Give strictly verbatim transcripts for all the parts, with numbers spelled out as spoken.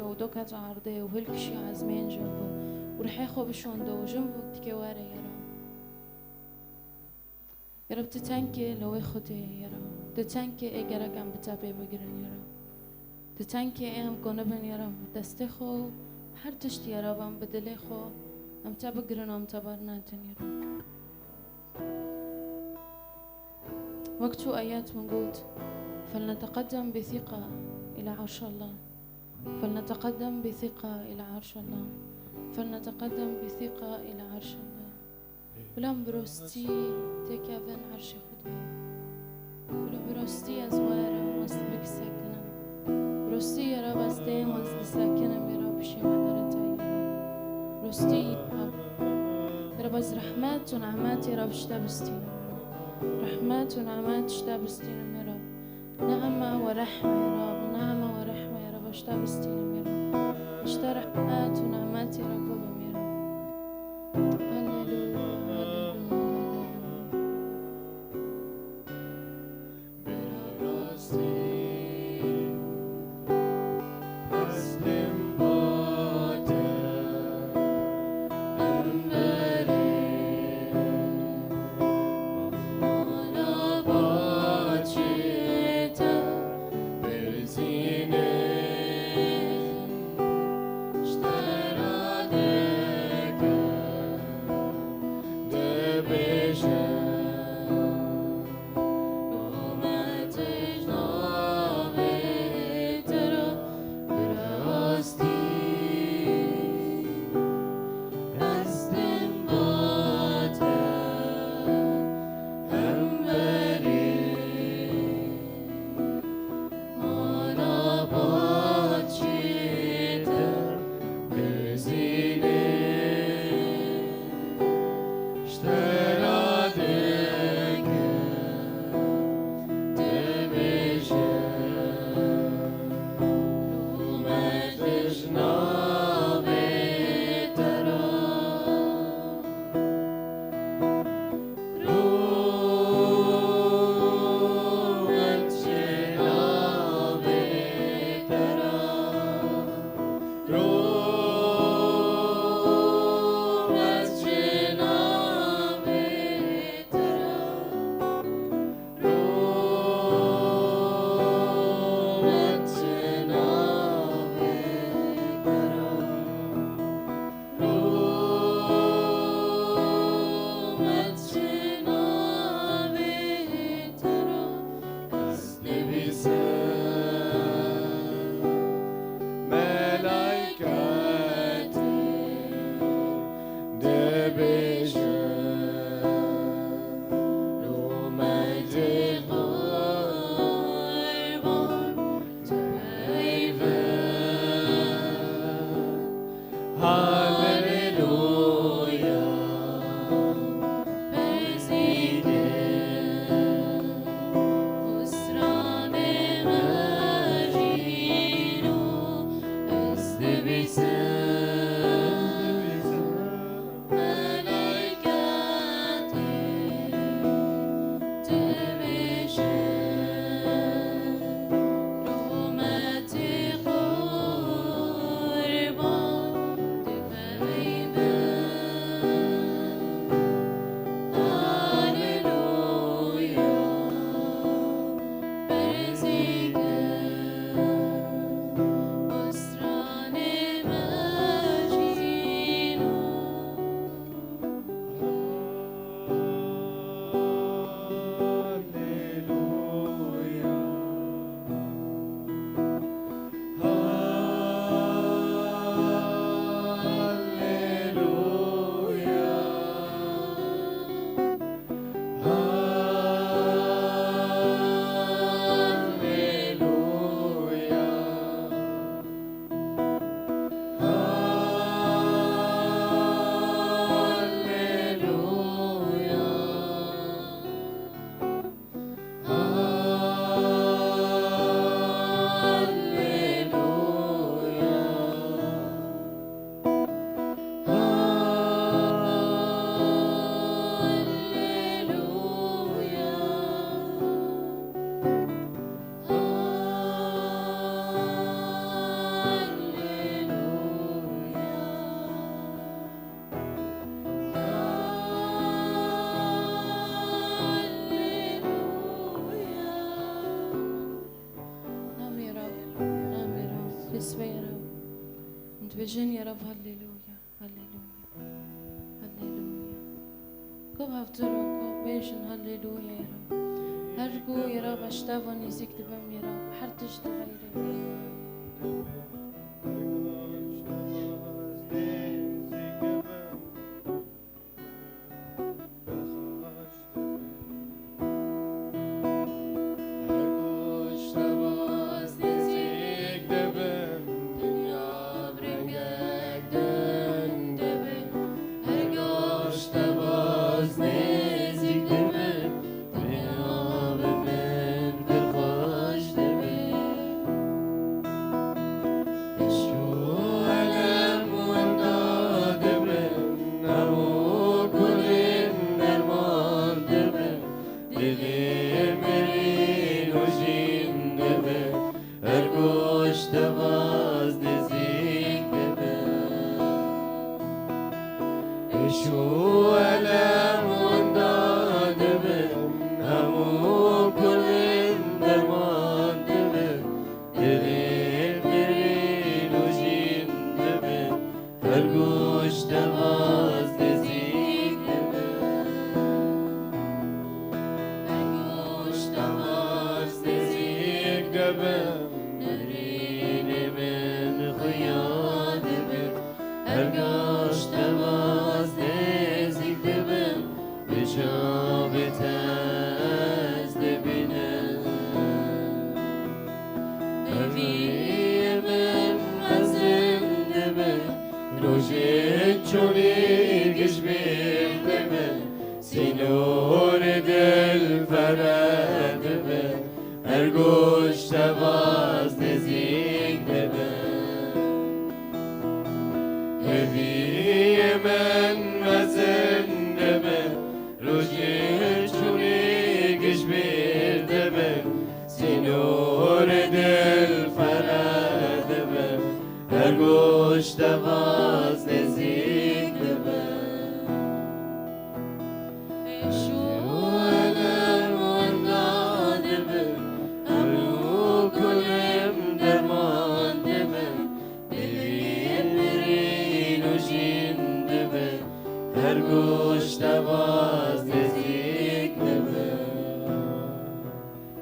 û doka tu erdê û hilkişî ezmên jin bo û rihê xwe bişonde û jin bo dikê were ya Rab. Ya Rab, tu tenkê lewê Xwedê yî ya Rab. Tu tenkê ê gerek em bi te pê bigirin ya Rab. Tu tenkê ê em konibin ya Rab destê xwe û her tiştî ya Rab em bi dilê xwe em te bigirin, em te bernedin ya Rab. Wek çû ayet min got, فلنتقدم بثقة إلى عرش الله. فلنتقدم بثقة إلى عرش الله. فلنتقدم بثقة إلى عرش الله. Bila em bi rostî têkevin erşê Xwedê. Bila bi rostî ez werim, ez bisekinim. Bi rostî ya Rab ez dêm, ez disekinim ya Rab piştî medareta ya Rab. Rostî ya Rab. Ya Rab ez rehmet û nemet ya Rab ji te bistînim ya Rab. Rehmet û nemet ji te bistînim ya Rab. Nehme we rehme ya Rab, nehme we rehme ya Rab, ji te bistînim ya Rab. Ji te rehmet û nemet ya Rab bibim ya Rab. Halleluya, halleluya, halleluya. Bes be ya Rab. Em dibêjin ya Rab, Haleluya, Haleluya, Haleluya. Ku hevdûr ku bêjin Haleluya ya Rab. Her ku ya Rab ez ji te ve nêzîk dibim ya Rab, her tişt dixeyre.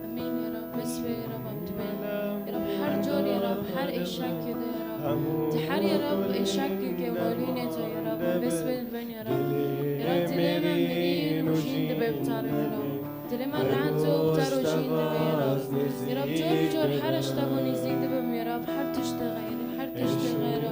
Emîn ya Rab, bes be ya Rab, em dibên. Ya Rab, her cor ya Rab, her êşakê de ya Rab. Di her ya Rab, êşakê ke nolînê to ya Rab, bes be dibên ya Rab. Ya Rab, dilê me mirîn û jîn dibe bi te re ya Rab. Dilê me rehet û bi te re jîn dibe ya Rab. Ya Rab, cor bi cor her eşta ku nêzîk dibim ya Rab, her tişt dixeyre, her tişt dixeyre.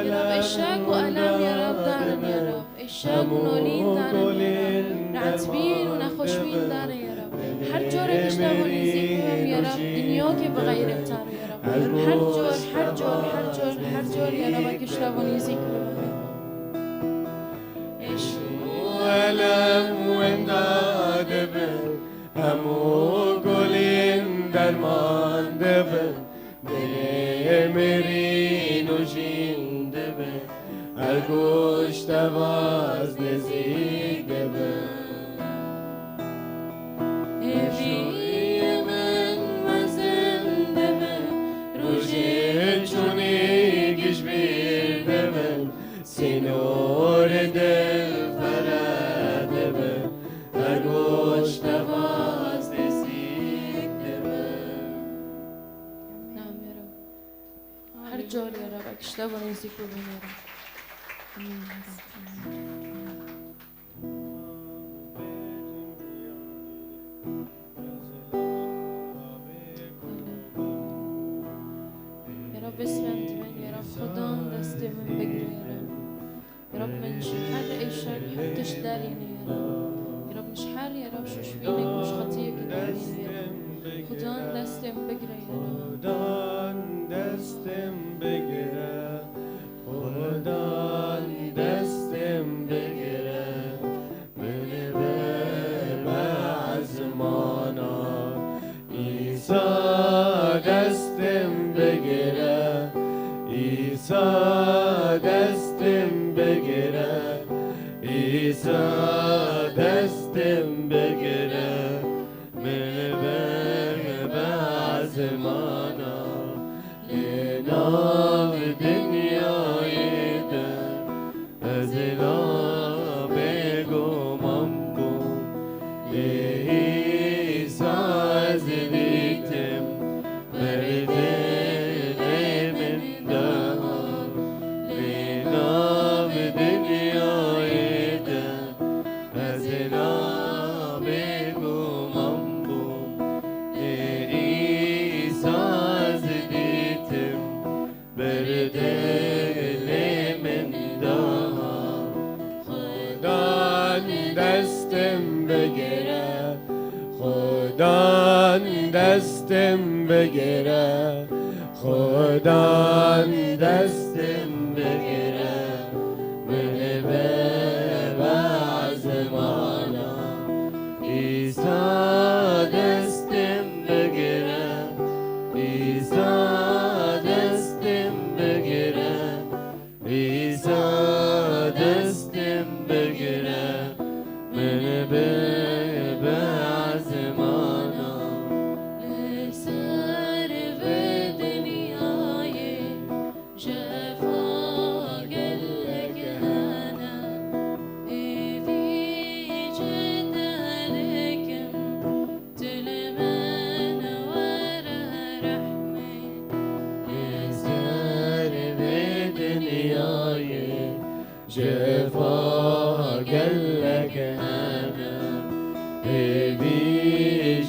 Ya Rab, êşak û elem ya Rab, darin ya Rab. Êşak û nolîn darin ya Rab. Rehetbîn û nexweşbîn darin ya Rab. Her corek ji te ve nêzîk bibim ya Rab, dinyokê bixeyre bi te re ya Rab. Her cor, her cor, her cor, her cor ya Rab, ji te ve nêzîk bibim. Êş û elem wenda dibin, hemû gulên derman dibin. Dilê mirîn û jîn dibe, her goş tevaz nêzîk dibe. Hêviyê min mezin dibe, rojê çûnî giş bîr dibe, sînorê dil fere dibe, her goş tevaz nêzîk dibe. Namê Rab. Her cor ya Rab, ekşte bana yüzük bu beni Rab. Amin. Ya Rab, besmend ben ya Rab, Xudan destê min bigire ya Rab. Ya Rab, min ji her êşek, her tişt derîne ya Rab. Ya Rab, min ji her ya Rab şoşbînek û ji xetiyekî derîne ya Rab. Xudan destê min bigire ya Rab. Xudan destê min bigire, Xudan destê min bigire. Min bibe ezmana, Îsa destê min bigire, Îsa destê min bigire, Îsa destê min bigire. Min bibe ezmana, lê na Dilê min daha Xudan destim bigire, Xudan destim bigire, Xudan destim bigire, min bibe ezmana. Îsa destim bigire, Îsa destim bigire, Îsa destim bigire, min bibe ezmana. Li ser vê dinyayê cefa gelek hene, êdî cih te dikim, tu li min were rehmê. Li ser vê dinyayê cefa gelek hene, êdî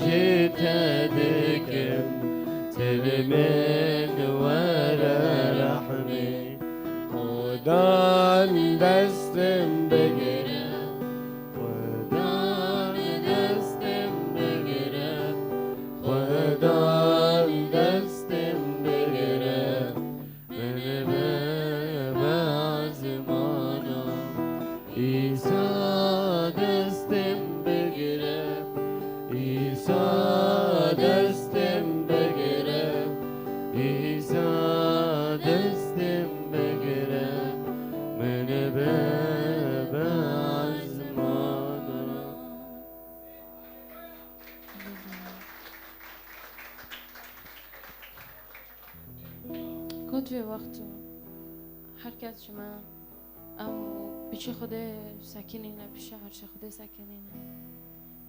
cih te dikim, tu li min were rehmê. Xudan destim bigire, Xudan destim bigire, Xudan destim bigire, min bibe ezmana. Îsa destim bigire, Îsa destim bigire, Îsa destim bigire, min bibe ezmana. Kot vê wexto her kes ji me ew piçê Xwedê sekinîne, pişa erşê Xwedê sekinîne.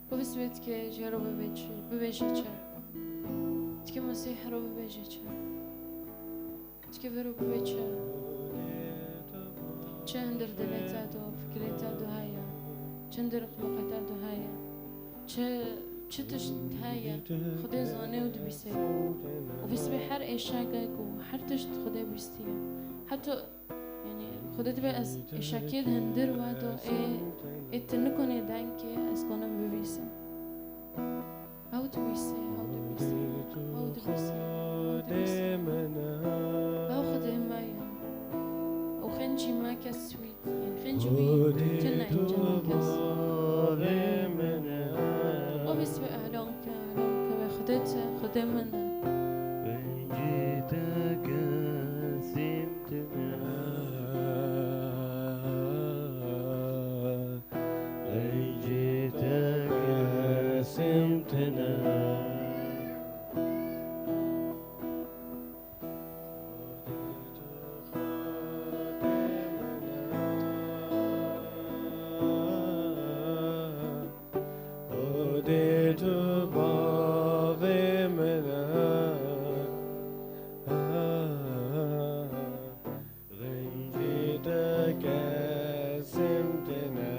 Ku bi swêd ke jê re bibê çi, bibêje çi? Dike Mesîh re bibêje çi? Dike vero bibê çi? Çi hundir dilê te do, fikirê te do heye? Çi hundir qulûqê te do heye? Çi, çi tişt heye? Xwedê zane û dibîse. Û bi sibê her êşegek û her tişt Xwedê bîstiye. Heta, yanî, Xwedê dibe ez êşekê di hundir we do, ê, ê tu nikonê dengê ez konim bibîsim. Ew dibîse, ew dibîse, ew dibîse, ew dibîse. Ew Xwedê me ye. Û xêncî me kes wî. Xêncî wî tune cana kes. O bîs wê elan ke, elan ke wê Xwedê te, Xwedê min e. Xêncî te kesîm tune. Xêncî te kesîm tune. Xwedê tu bavê min e. Xêncî te kesîm tune.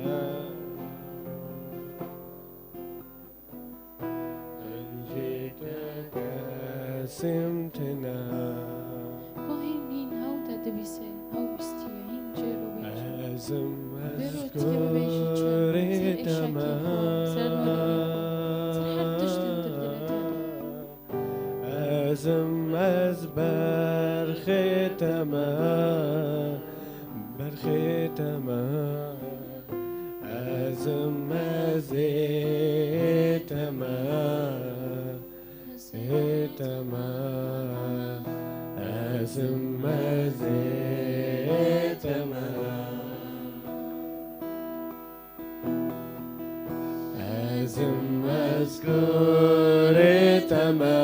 Xêncî te kesîm tune. Ku hîn, hîn hew te dibîse, hew bîstiye, hîn cêr û bêj. Ezim ez Bêro dike bibêjî çi? Ser eşakî xwe, ser nûrê xwe, ser her tişt hundir dilê te de. Ezim ez berxê te me, berxê te me. Ezim ez ê te me, ê te me. Ezim ez ê te me. Ezim ez kurê te me.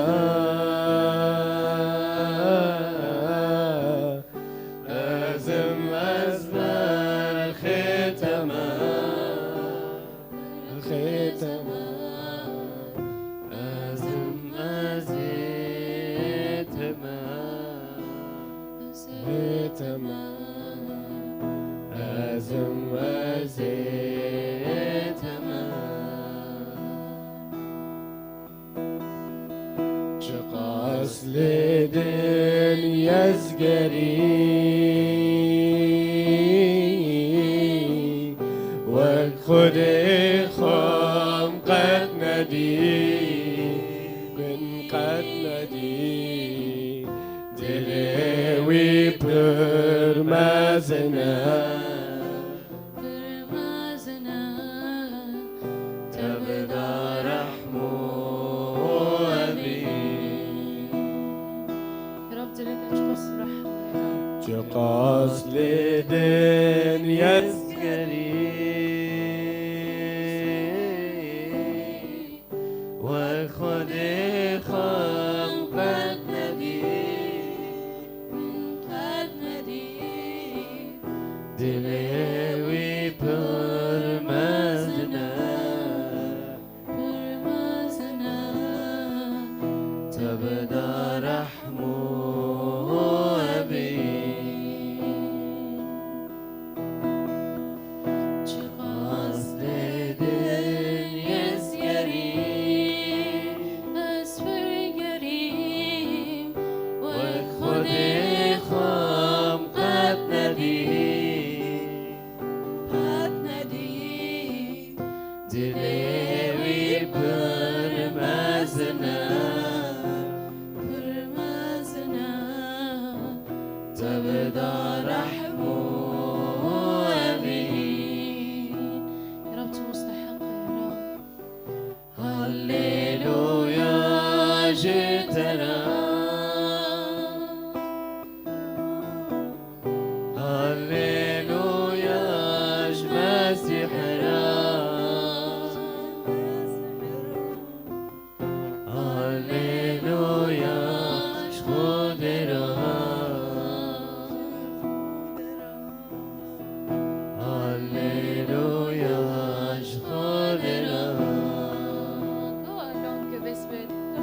Ezim ez berxê te me. Berxê te me. Ezim ez ê te me. Ê te me, ezim ez ê te me. Çiqas lê dinya Ezgerî wek Xwedê xwe qet nedî, min qet nedî. Dilê wî pir mezin e. Pir mezin e. Tevda rehm û evî. Rab dilê te çiqas rehm e. Çiqas lê din yezgerî. Wek Xwedê xwe qet nedî, min qet nedî. Dilê wî pir mezin e, pir mezin e. Tevda rehm û evî. Çiqas lê din yezgerî, ez pir gerîm, wek Xwedê xwe qet nedî, qet nedî. Dilê wî pir mezin e, pir mezin e. Tevda rehm û evîn. Ya Rab, tu musteheq î, ya Rab. Halleluya ji te re. Halleluya ji Mesîh re. Halleluya ji Xwedê re. Halleluya ji Xwedê re. Go along with this bit. Go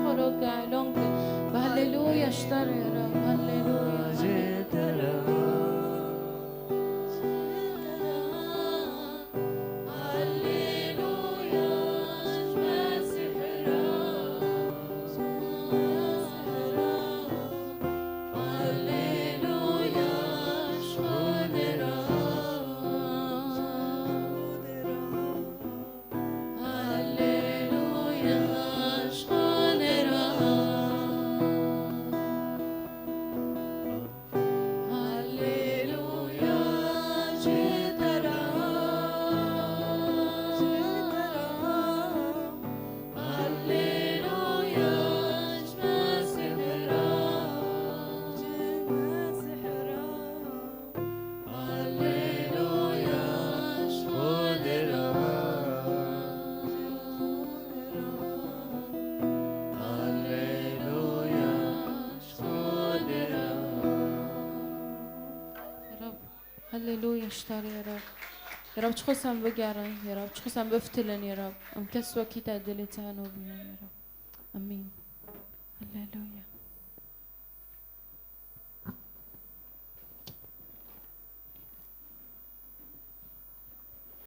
along with. Halleluya ji te re, ya Rab. Halleluya. Ji te re. Halleluya ji Mesîh re. Halleluya ji Xwedê re. Halleluya ji Xwedê re. Halleluya ji te re. Halleluya ji Mesîh re. Halleluya ji Xwedê re. Halleluya ji Xwedê re. Ya Rab, halleluya ji te re, ya Rab. Ya Rab, çiqas em bigerin, ya Rab, çiqas em biftilin, ya Rab. Em kes wekî te dilê te heno bînin, ya Rab.